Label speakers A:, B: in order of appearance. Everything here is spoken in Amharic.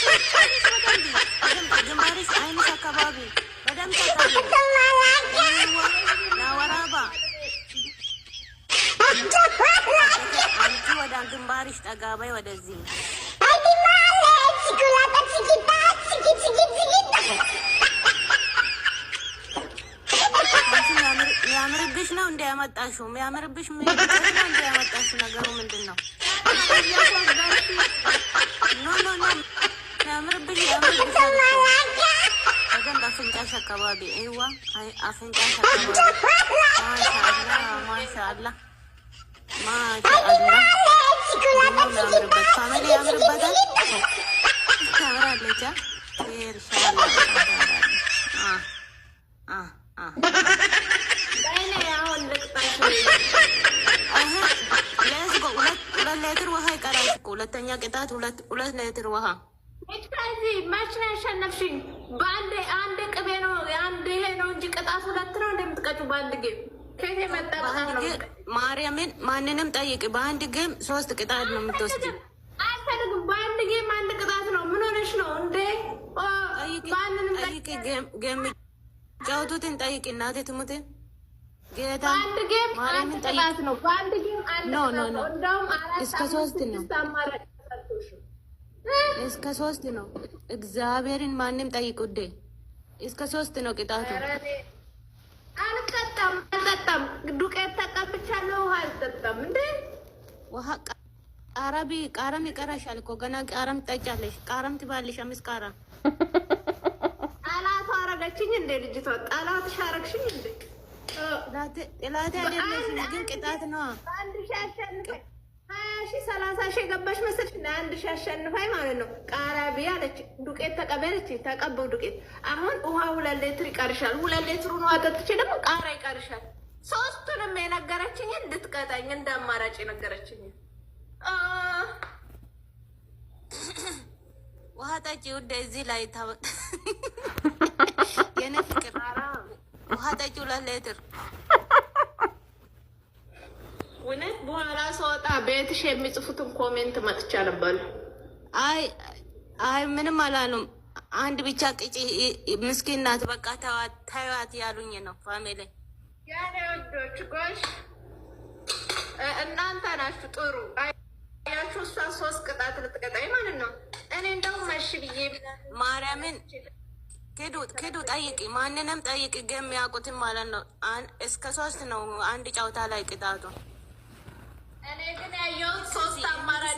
A: በደንብ ግንባርሽ፣ አይንሽ አካባቢ በደንብ ተቀቢ። አይዋ ናወራባ አንቺ ወደ ግንባርሽ ጠጋ በይ ወደዚህ። አንቺ የሚያምርብሽ ነው እንደ ያመጣሽው፣ የሚያምርብሽ ነው እንደ ያመጣሽው። ነገሩ ምንድን ነው? No, no, no፣ የሚያምርብሽ ያምርብሻል እኮ። በደንብ አፍንጫሽ አካባቢ፣ አይዋ፣ አፍንጫሽ አካባቢ። ማሻአላ፣ ማሻአላ፣ ማሻአላ። ደግሞ የሚያምርበት family ያምርበታል። ታምራለች። ኢንሻአላ ታምራለች። አ አ አ
B: በእኔ አሁን ልቅጣሽ።
A: Let's go። 2 2 ሌትር ውሃ ይቀራል እኮ፣ ሁለተኛ ቅጣት 2 2 ሌትር ውሃ።
B: ከዚህ መች ነው ያሸነፍሽኝ? በአንድ አንድ ቅቤ ነው፣ አንድ ይሄ ነው እንጂ ቅጣት ሁለት ነው እንደምትቀጩ በአንድ game ከየት የመጣ ቅጣት
A: በአንድ
B: ነው?
A: Game ማርያምን ማንንም ጠይቅ። በአንድ game ሶስት ቅጣት ነው የምትወስጂ።
B: አልፈልግም። በአንድ game አንድ ቅጣት ነው። ምን ሆነሽ ነው እንዴ?
A: ጠይቂ።
B: ማንንም
A: ጠይቂ። Game የሚጫወቱትን ጠይቂ። እናቴ ትሙት ጌታ
B: በአንድ game አንድ
A: ማርያምን ጠይቂ።
B: ቅጣት ነው። በአንድ game አንድ
A: No, no,
B: ቅጣት
A: no።
B: ነው። እንደውም አራት
A: እስከ
B: አምስት
A: ሶስት ነው።
B: ስድስት አማራጭ ሰጥቶሽ
A: እስከ ሶስት ነው። እግዚአብሔርን ማንም ጠይቅ ውዴ። እስከ ሶስት ነው ቅጣቱ።
B: ኧረ እኔ አልቀጣም፣ አልጠጣም። ዱቄት ተቀብቻለሁ። ውሃ አልጠጣም እንዴ።
A: ውሃ ቃራቢ ቃራም ይቀራሻል እኮ፣ ገና ቃራም ትጠጫለሽ። ቃራም ትባልሽ፣ አምስት ቃራ።
B: ጠላቷ አረገችኝ እንዴ ልጅቷ? ጠላትሽ አረግሽኝ እንዴ?
A: ጥላቴ አይደለሽም ግን ቅጣት ነዋ።
B: በአንድ ሺህ አሸንፋኝ 20,000 30,000 የገባሽ መሰልሽ? እንደ 1,000 አሸንፋኝ ማለት ነው። ቃሪያ ብዬ አለች። ዱቄት ተቀበይ አለች። ተቀበው ዱቄት። አሁን ውሃ 2 ሌትር ይቀርሻል። 2 ሌትሩን ውሃ ጠጥቼ ደግሞ ቃሪያ ይቀርሻል። ሶስቱንም የነገረችኝን እንድትቀጣኝ እንደ አማራጭ የነገረችኝን
A: ውሃ ጠጪ ውዴ። እዚህ ላይ የኔ ፍቅር ውሃ ጠጪ 2 ሌትር።
B: እውነት በኋላ ስወጣ ቤትሽ የሚጽፉትን comment መጥቻ ነበር።
A: አይ አይ፣ ምንም አላሉም። አንድ ብቻ ቅጪ፣ ምስኪን ናት። በቃ ተዋት ያሉኝ ነው family።
B: የኔ ወዶች ጎሽ እናንተ ናችሁ ጥሩ። አያችሁ፣ እሷ ሶስት ቅጣት ልትቀጣኝ ማለት ነው። እኔ እንደውም እሺ ብዬ
A: ማርያምን ክዱ ክዱ፣ ጠይቂ፣ ማንንም ጠይቂ፣ የሚያውቁትን ማለት ነው። እስከ ሶስት ነው አንድ ጨዋታ ላይ ቅጣቱ።
B: እኔ ግን ያየሁት ሶስት አማራጭ